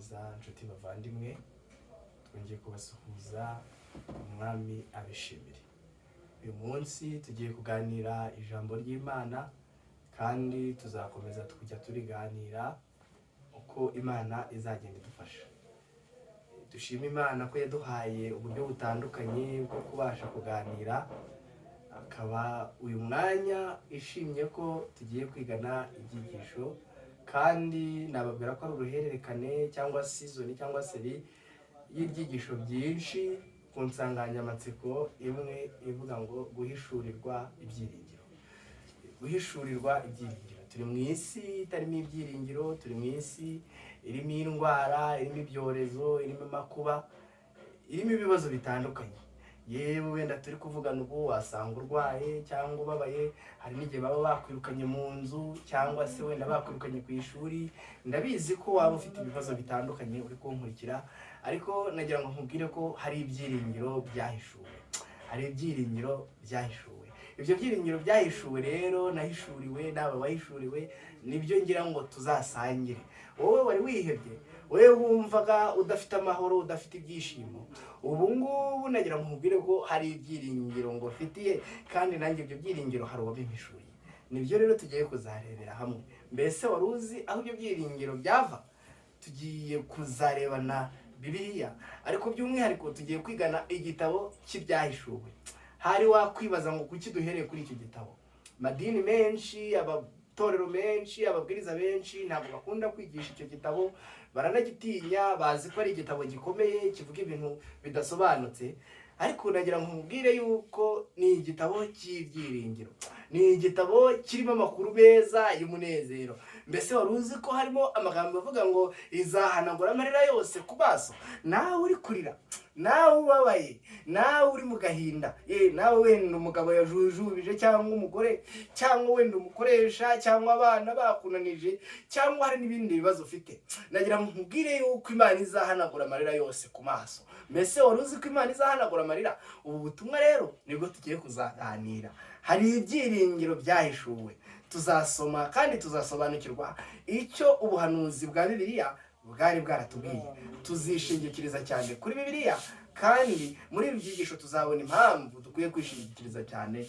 Neza nshuti bavandimwe, twongeye kubasuhuza, Umwami abishimire. Uyu munsi tugiye kuganira ijambo ry'Imana, kandi tuzakomeza kujya turiganira uko Imana izagenda idufasha. Dushima Imana ko yaduhaye uburyo butandukanye bwo kubasha kuganira, akaba uyu mwanya ishimye ko tugiye kwigana ibyigisho. Kandi nababwira ko ari uruhererekane cyangwa season cyangwa série y'ibyigisho byinshi ku nsanganyamatsiko imwe ivuga ngo guhishurirwa ibyiringiro. Guhishurirwa ibyiringiro. Turi mu isi itarimo ibyiringiro, turi mu isi irimo indwara, irimo ibyorezo, irimo amakuba, irimo ibibazo bitandukanye. Yewe, wenda turi kuvugana ubu wasanga urwaye cyangwa ubabaye. Hari n'igihe baba bakwirukanye mu nzu, cyangwa se wenda bakwirukanye ku ishuri. Ndabizi ko waba ufite ibibazo bitandukanye uri kunkurikira, ariko nagira ngo nkubwire ko hari ibyiringiro byahishuwe. Hari ibyiringiro byahishuwe. Ibyo byiringiro byahishuwe rero, nahishuriwe, nawe wahishuriwe, nibyo ngira ngo tuzasangire. Wowe wari wihebye, wowe wumvaga udafite amahoro, udafite ibyishimo, ubu ngubu nagira ngo nkubwire ko hari ibyiringiro ngo mfitiye, kandi nanjye ibyo byiringiro hari uwabimpishuriye. Nibyo rero tugiye kuzarebera hamwe. Mbese wari uzi aho ibyo byiringiro byava? Tugiye kuzarebana Bibiliya, ariko by'umwihariko tugiye kwigana igitabo cy'Ibyahishuwe. Hari wakwibaza ngo kuki duhereye kuri icyo gitabo? Amadini menshi, amatorero menshi, ababwiriza benshi ntabwo bakunda kwigisha icyo gitabo, baranagitinya, bazi ko ari igitabo gikomeye kivuga ibintu bidasobanutse. Ariko nagira ngo nkubwire yuko ni igitabo cy'ibyiringiro, ni igitabo kirimo amakuru meza y'umunezero. Mbese wari uzi ko harimo amagambo avuga ngo izahanagura amarira yose ku maso? Nawe uri kurira, nawe ubabaye, nawe uri mu gahinda, nawe wenda umugabo yajujubije, cyangwa umugore, cyangwa wenda umukoresha, cyangwa abana bakunanije, cyangwa hari n'ibindi bibazo ufite, nagira ngo nkubwire yuko Imana izahanagura amarira yose ku maso. Mbese wari uzi ko Imana izahanagura amarira? Ubu butumwa rero nibwo tugiye kuzaganira. Hari ibyiringiro byahishuwe. Tuzasoma kandi tuzasobanukirwa icyo ubuhanuzi bwa Bibiliya bwari bwaratubwiye. Tuzishingikiriza cyane kuri Bibiliya, kandi muri ibi byigisho tuzabona impamvu dukwiye kwishingikiriza cyane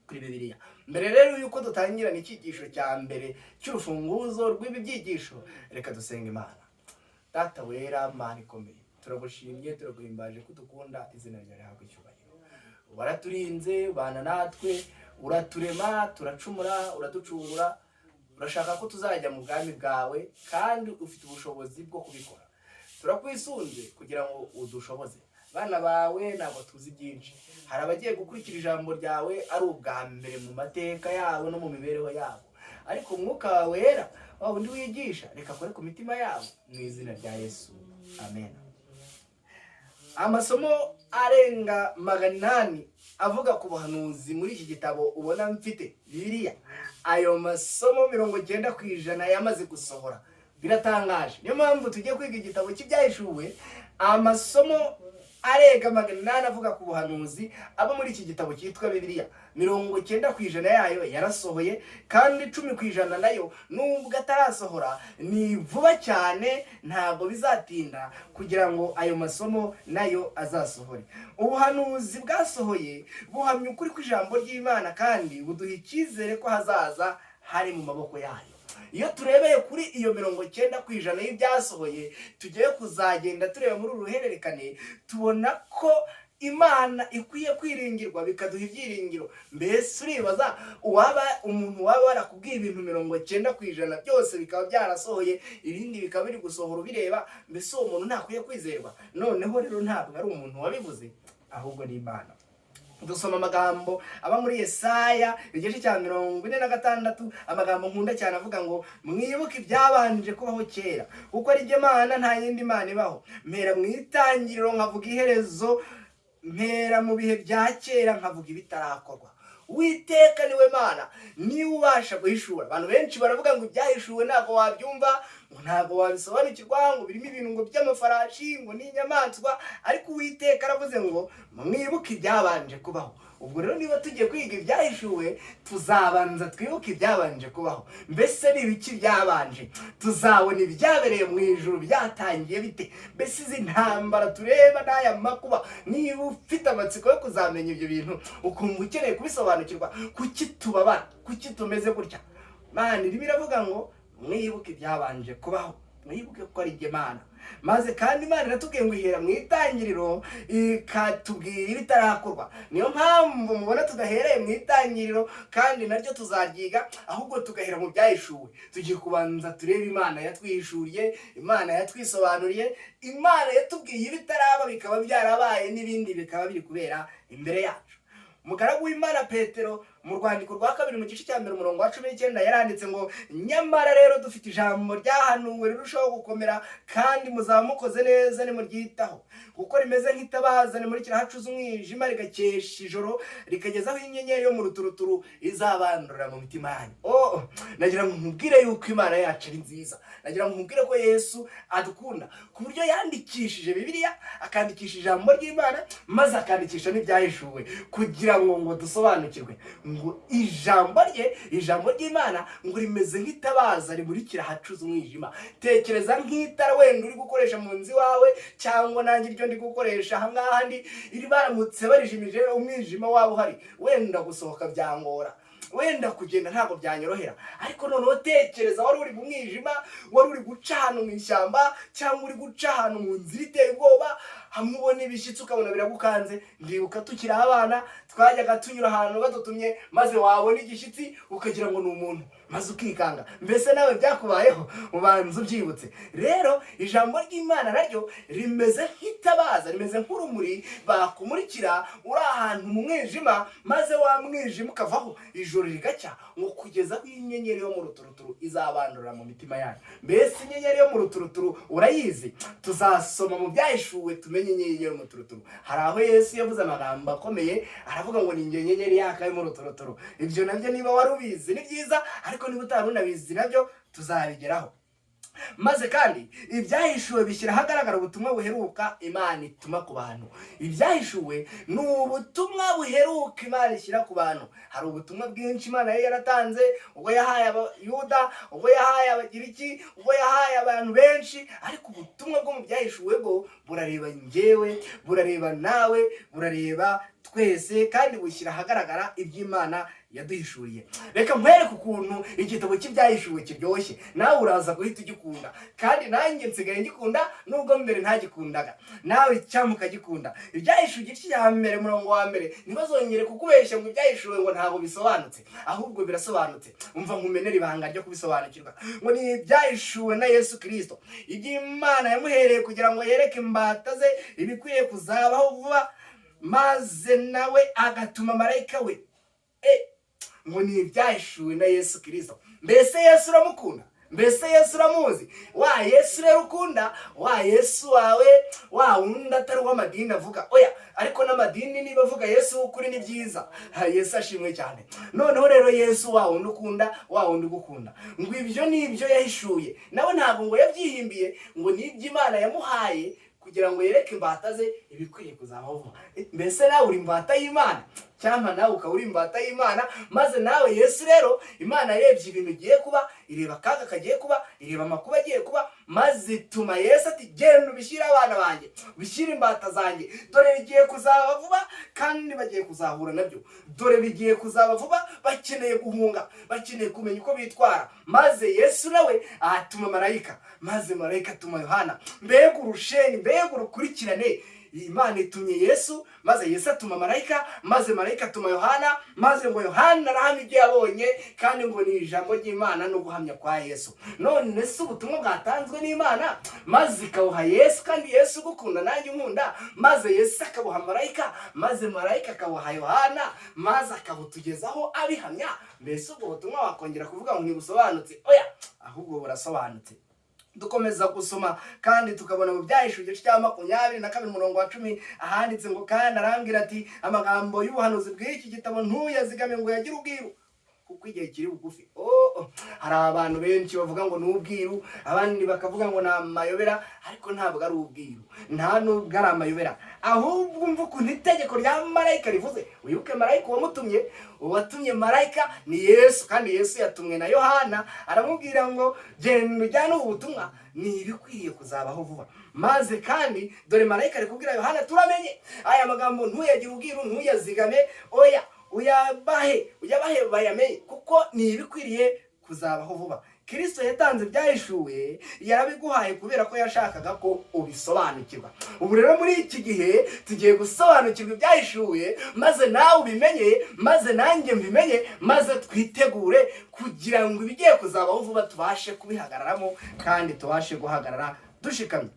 kuri Bibiliya. Mbere rero yuko dutangirana icyigisho cya mbere cy'urufunguzo rw'ibi byigisho, reka dusenga Imana. Data wera, Mana ikomeye, turagushimye, turaguhimbaje ko udukunda. Izina ryawe rihabwa icyubahiro. Waraturinze, bana natwe, uraturema, turacumura, uraducungura. Urashaka ko tuzajya mu bwami bwawe, kandi ufite ubushobozi bwo kubikora. Turakwisunze kugira ngo udushoboze. Bana bawe ntabwo tuzi byinshi. Hari abagiye gukurikira ijambo ryawe ari ubwa mbere mu mateka yabo no mu mibereho yabo, ariko Umwuka wawe Wera, wa wundi wigisha, reka akore ku mitima yabo, mu izina rya Yesu, amen. Amasomo arenga 800 avuga ku buhanuzi muri iki gitabo ubona mfite, Bibiliya, ayo masomo 90% yamaze gusohora. Biratangaje. Niyo mpamvu tugiye kwiga igitabo cy'Ibyahishuwe. Amasomo arenga 800 avuga ku buhanuzi aba muri iki gitabo cyitwa Bibiliya, 90% yayo yarasohoye, kandi 10% nayo nubwo atarasohora, ni vuba cyane, ntabwo bizatinda kugira ngo ayo masomo nayo azasohore. Ubuhanuzi bwasohoye buhamya ukuri kw'ijambo ry'Imana, kandi buduha icyizere ko hazaza hari mu maboko yayo. Iyo turebeye kuri iyo 90% y'ibyasohoye tugiye kuzagenda tureba muri uru ruhererekane, tubona ko Imana ikwiye kwiringirwa, bikaduha ibyiringiro. Mbese uribaza uwaba umuntu waba warakubwiye ibintu 90% byose bikaba byarasohoye, ibindi bikaba biri gusohora ubireba? Mbese uwo muntu ntakwiye kwizerwa? Noneho rero ntabwo ari umuntu wabivuze, ahubwo ni Imana. Dusoma amagambo aba muri Yesaya igice cya 46, amagambo nkunda cyane avuga ngo: "Mwibuke ibyabanje kubaho kera, kuko ari jye Mana, nta yindi mana ibaho. Mpera mu itangiriro nkavuga iherezo, mpera mu bihe bya kera nkavuga ibitarakorwa." Uwiteka niwe Mana, niwe ubasha guhishura. Abantu benshi baravuga ngo ibyahishuwe ntabwo wabyumva. Ngo ntabwo wabisobanukirwa, ngo birimo ibintu ngo by'amafarashi, ngo n'inyamaswa, ariko Uwiteka aravuze ngo mwibuke ibyabanje kubaho. Ubwo rero niba tugiye kwiga Ibyahishuwe, tuzabanza twibuke ibyabanje kubaho. Mbese ni ibiki byabanje? Tuzabona ibyabereye mu ijuru byatangiye bite? Mbese izi ntambara tureba n'aya makuba, niba ufite amatsiko yo kuzamenya ibyo bintu, ukumva ukeneye kubisobanukirwa, kuki tubabara, kuki tumeze gutya, Mana irimo iravuga ngo mwibuke ibyabanje kubaho, mwibuke ko ari Imana. Maze kandi Imana iratubwiye ngo ihera mu itangiriro ikatubwira ibitarakorwa. Niyo mpamvu mubona tudahereye mu itangiriro, kandi naryo tuzaryiga, ahubwo tugahera mu Byahishuwe. Tugiye kubanza turebe Imana yatwihishuriye, Imana yatwisobanuriye, Imana yatubwiye ibitaraba bikaba byarabaye, n'ibindi bikaba biri kubera imbere yacu. Umugaragu w'Imana Petero, mu rwandiko rwa kabiri, mu gice cya mbere, umurongo wa 19, yaranditse ngo: "Nyamara rero dufite ijambo ryahanuwe rirushaho gukomera, kandi muzaba mukoze neza nimuryitaho, kuko rimeze nk'itabaza rimurikira ahacuze umwijima, rigakesha ijoro, rikageza aho inyenyeri yo mu ruturuturu izabandurira mu mitima yanyu." Oh, nagira ngo nkubwire yuko Imana yacu ari nziza. Nagira ngo nkubwire ko Yesu adukunda ku buryo yandikishije Bibiliya, akandikisha ijambo ry'Imana, maze akandikisha n'Ibyahishuwe kugira ngo dusobanukirwe. Ngo ijambo rye, ijambo ry'Imana, ngo rimeze nk'itabaza rimurikira ahacuze umwijima. Tekereza nk'itara wenda uri gukoresha mu nzu iwawe, cyangwa nanjye iryo ndi gukoresha ahangaha ndi iri, baramutse barijimije, umwijima waba uhari, wenda gusohoka byangora, wenda kugenda ntabwo byanyorohera. Ariko noneho tekereza wari uri mu mwijima, wari uri guca ahantu mu ishyamba, cyangwa uri guca ahantu mu nzira iteye ubwoba, hamwe ubona ibishyitsi ukabona biragukanze. Ndibuka tukiri abana twajyaga tunyura ahantu badutumye, maze wabona igishyitsi ukagira ngo ni umuntu, maze ukikanga. Mbese nawe byakubayeho? Ubanza ubyibutse. Rero ijambo ry'Imana naryo rimeze nk'itabaza, rimeze nk'urumuri bakumurikira uri ahantu mu mwijima, maze wa mwijima ukavaho, ijoro rigacya, ngo kugeza aho inyenyeri yo mu ruturuturu izabandurira mu mitima yanyu. Mbese inyenyeri yo mu ruturuturu urayizi? Tuzasoma mu Byahishuwe tumenye inyenyeri yo mu ruturuturu. Hari aho Yesu yavuze amagambo akomeye, aravuga ngo ni njye nyenyeri yaka yo mu ruturuturu. Ibyo nabyo niba wari ubizi ni byiza, ariko niba utari unabizi nabyo tuzabigeraho. Maze kandi Ibyahishuwe bishyira ahagaragara ubutumwa buheruka Imana ituma ku bantu. Ibyahishuwe ni ubutumwa buheruka Imana ishyira ku bantu. Hari ubutumwa bwinshi Imana yari yaratanze, ubwo yahaye Abayuda, ubwo yahaye Abagiriki, ubwo yahaye abantu benshi, ariko ubutumwa bwo mu Byahishuwe bwo burareba njyewe, burareba nawe, burareba twese, kandi bushyira ahagaragara iby'Imana yaduhishuriye. Reka nkwereke ukuntu igitabo cy'Ibyahishuwe kiryoshye, nawe uraza guhita ugikunda. Kandi nanjye nsigaye ngikunda nubwo mbere ntagikundaga. Nawe cyangwa ukagikunda. Ibyahishuwe igice cya mbere, umurongo wa mbere. Ntibazongere kukubeshya ngo Ibyahishuwe ngo ntabwo bisobanutse, ahubwo birasobanutse. Umva nkumenere ibanga ryo kubisobanukirwa. Ngo ni ibyahishuwe na Yesu Kirisito, iby'Imana yamuhereye kugira ngo yereke imbata ze ibikwiye kuzabaho vuba, maze nawe agatuma marayika we. Ngo ni ibyahishuwe na Yesu Kirisito. Mbese Yesu uramukunda? Mbese Yesu uramuzi? Wa Yesu rero ukunda, wa Yesu wawe, wa wundi atari uw'amadini avuga, oya, ariko n'amadini niba avuga Yesu w'ukuri ni byiza. Ha, Yesu ashimwe cyane. Noneho rero Yesu wa wundi ukunda, wa wundi ugukunda, ngo ibyo ni ibyo yahishuye nawe, ntabwo ngo yabyihimbiye, ngo ni iby'Imana yamuhaye kugira ngo yereke imbata ze ibikwiye kuzabaho vuba. Mbese nawe uri imbata y'Imana? Cyangwa nawe ukaba uri imbata y'Imana? Maze nawe Yesu rero, Imana yarebye ibintu bigiye kuba, ireba akaga kagiye kuba, ireba amakuba agiye kuba, maze ituma Yesu ati: "Genda ubishyire abana banjye, ubishyire imbata zanjye. Dore bigiye kuzaba vuba kandi bagiye kuzahura nabyo. Dore bigiye kuzaba vuba, bakeneye guhunga, bakeneye kumenya uko bitwara." Maze Yesu nawe atuma marayika, maze marayika atuma Yohana. Mbega urusheni, mbega urukurikirane! Imana itumye Yesu, maze Yesu atuma marayika, maze marayika atuma Yohana, maze ngo Yohana arahamya ibyo yabonye, kandi ngo ni ijambo ry'Imana no guhamya kwa Yesu. None se ubutumwa bwatanzwe n'Imana, maze ikabuha Yesu, kandi Yesu ugukunda nanjye unkunda, maze Yesu akabuha marayika, maze marayika akabuha Yohana, maze akabutugezaho abihamya, mbese ubwo butumwa wakongera kuvuga ngo ntibusobanutse? Oya, ahubwo burasobanutse. Dukomeza gusoma kandi tukabona mu Byahishuwe igice cya 22, umurongo wa 10, ahanditse ngo: "Kandi arambwira ati: 'Amagambo y'ubuhanuzi bw'iki gitabo ntuyazigame ngo uyagire ubwiru, kuko igihe kiri bugufi.'" Oh, Hari abantu benshi bavuga ngo ni ubwiru, abandi bakavuga ngo ni amayobera, ariko ntabwo ari ubwiru, nta nubwo ari amayobera. Ahubwo umva ukuntu itegeko rya marayika rivuze. Wibuke marayika uwamutumye, uwatumye marayika ni Yesu, kandi Yesu yatumwe na Yohana, aramubwira ngo genda ujyane ubu butumwa, ni ibikwiriye kuzabaho vuba. Maze kandi dore marayika ari kubwira Yohana, turamenye aya magambo ntuyagire ubwiru, ntuyazigame, oya, uyabahe, uyabahe bayamenye, kuko ni ibikwiriye kuzabaho vuba. Kirisito yatanze ibyahishuwe, yarabiguhaye kubera ko yashakaga ko ubisobanukirwa. Ubu rero muri iki gihe tugiye gusobanukirwa ibyahishuwe, maze nawe ubimenye, maze nanjye mbimenye, maze twitegure kugira ngo ibigiye kuzabaho vuba tubashe kubihagararamo kandi tubashe guhagarara dushikamye.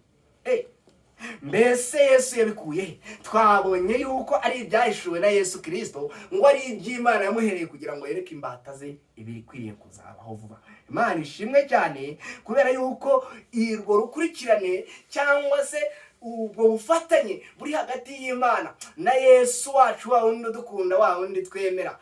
Mbese Yesu yabikuye he? Twabonye yuko ari ibyahishuwe na Yesu Kirisito, ngo ari iby'Imana yamuhereye kugira ngo yereke imbata ze ibikwiriye kuzabaho vuba. Imana ishimwe cyane kubera yuko urwo rukurikirane cyangwa se ubwo bufatanye buri hagati y'Imana na Yesu wacu, wa wundi udukunda, wa wundi twemera,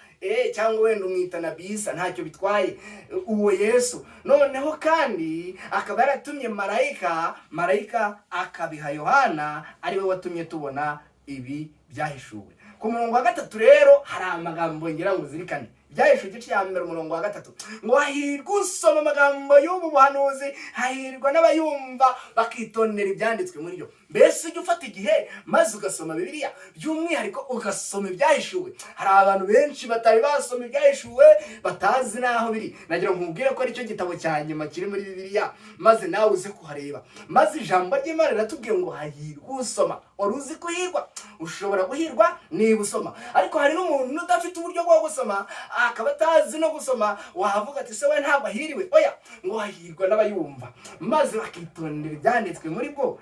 cyangwa wenda umwita na bisa, ntacyo bitwaye, uwo Yesu. Noneho kandi akaba yaratumye marayika, marayika akabiha Yohana, ariwe watumye tubona ibi byahishuwe. Ku murongo wa 3 rero hari amagambo ngira ngo uzirikane. Ibyahishuwe igice cya 1 umurongo wa 3 ngo hahirwa usoma amagambo y'ubu buhanuzi, hahirwa n'abayumva bakitondera ibyanditswe muri byo. Mbese ujya ufata igihe maze ugasoma Bibiliya, by'umwihariko ugasoma ibyahishuwe? Hari abantu benshi batari basoma ibyahishuwe, batazi n'aho biri. Nagira ngo nkubwire ko aricyo gitabo cya nyuma kiri muri Bibiliya, maze nawe uze kuhareba. Maze ijambo ry'Imana riratubwiye ngo hahirwa usoma. Wari uzi kuhirwa? Ushobora guhirwa niba usoma, ariko hari n'umuntu udafite uburyo bwo gusoma, akaba atazi no gusoma. Wavuga ati se we ntabwo ahiriwe? Oya, ngo hahirwa n'abayumva maze bakitondera ibyanditswe muri bwo.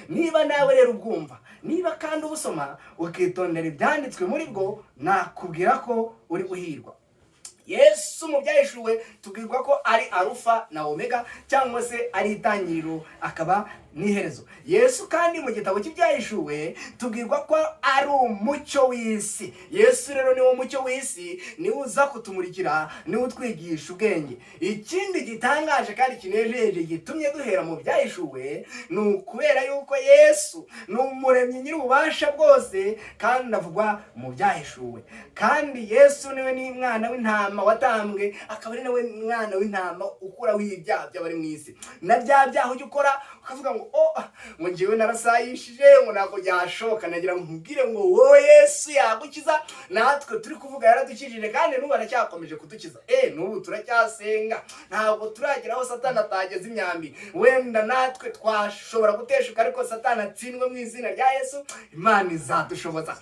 Niba nawe rero ubwumva, niba kandi ubusoma ukitondera ibyanditswe muri bwo, nakubwira ko uri guhirwa. Yesu mu byahishuwe tubwirwa ko ari Arufa na Omega, cyangwa se ari itangiriro akaba n'iherezo. Yesu kandi mu gitabo cy'ibyahishuwe tubwirwa ko ari umucyo w'isi. Yesu rero niwo mucyo w'isi, niwe uza kutumurikira, niwe utwigisha ubwenge. Ikindi gitangaje kandi kinejeje gitumye duhera mu byahishuwe ni ukubera yuko Yesu ni umuremyi nyir'ububasha bwose, kandi avugwa mu byahishuwe. Kandi Yesu niwe ni mwana w'intama watambwe, akaba ari nawe mwana w'intama ukuraho ibyaha by'abari mu isi. Na bya byaha ujya ukora ukavuga ngo oh, ngo njyewe narasayishije, ngo ntabwo byashoboka, nagira ngo nkubwire ngo wowe Yesu yagukiza. Natwe turi kuvuga yaradukijije, kandi n'ubu aracyakomeje kudukiza. N'ubu turacyasenga, ntabwo turagera aho Satani atageze imyambi. Wenda natwe twashobora guteshuka, ariko Satani atsindwe mu izina rya Yesu. Imana izadushoboza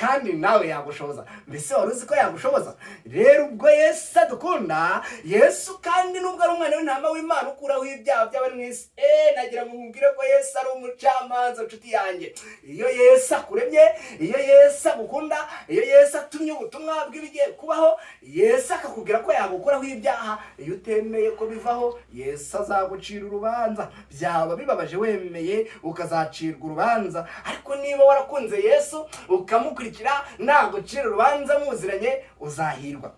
kandi nawe yagushoboza. Mbese wari uzi ko yagushoboza? Rero ubwo Yesu adukunda, Yesu kandi nubwo ari umwana w'intama w'Imana ukuraho ibyaha by'abari mu isi, nagira ngo nkubwire ko Yesu ari umucamanza, nshuti yanjye. Iyo Yesu akuremye, iyo Yesu agukunda, iyo Yesu atumye ubutumwa bw'ibigiye kubaho, Yesu akakubwira ko yagukuraho ibyaha, iyo utemeye ko bivaho, Yesu azagucira urubanza. Byaba bibabaje wemeye ukazacirwa urubanza, ariko niba warakunze Yesu ukamukurikira, nagucira urubanza muziranye, uzahirwa.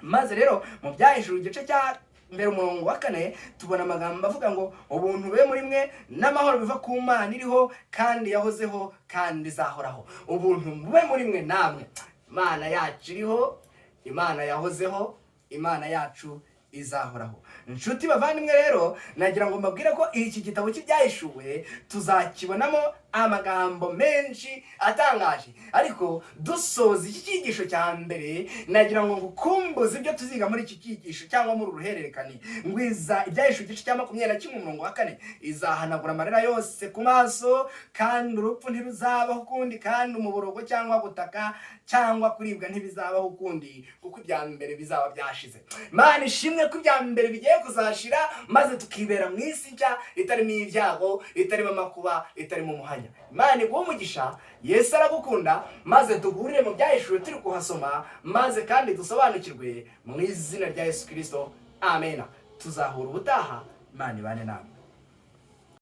Maze rero mu byahishuwe igice cya 1 umurongo wa 4 tubona amagambo avuga ngo ubuntu bube muri mwe n'amahoro biva ku Mana iriho kandi yahozeho kandi izahoraho. Ubuntu bube muri mwe namwe. Imana yacu iriho, Imana yahozeho, Imana yacu izahoraho. Inshuti bavandimwe rero, nagira ngo mbabwire ko iki gitabo cy'ibyahishuwe tuzakibonamo amagambo menshi atangaje. Ariko dusoza iki cyigisho cya mbere, nagira ngo ngukumbuze ibyo tuziga muri iki cyigisho cyangwa muri uru ruhererekane. Ngwiza ibyahishuwe igice cya 21 umurongo wa 4: izahanagura amarira yose ku maso, kandi urupfu ntiruzabaho ukundi, kandi umuborogo cyangwa gutaka cyangwa kuribwa ntibizabaho ukundi, kuko ibya mbere bizaba byashize. Imana ishimwe ko ibya mbere bigiye kuzashira, maze tukibera mu isi nshya itarimo ibyago, itarimo amakuba, itarimo umuhanya. Imana iguhe umugisha. Yesu aragukunda. Maze duhurire mu byahishuwe turi kuhasoma, maze kandi dusobanukirwe mu izina rya Yesu Kirisito, amena. Tuzahura ubutaha. Imana ibane namwe.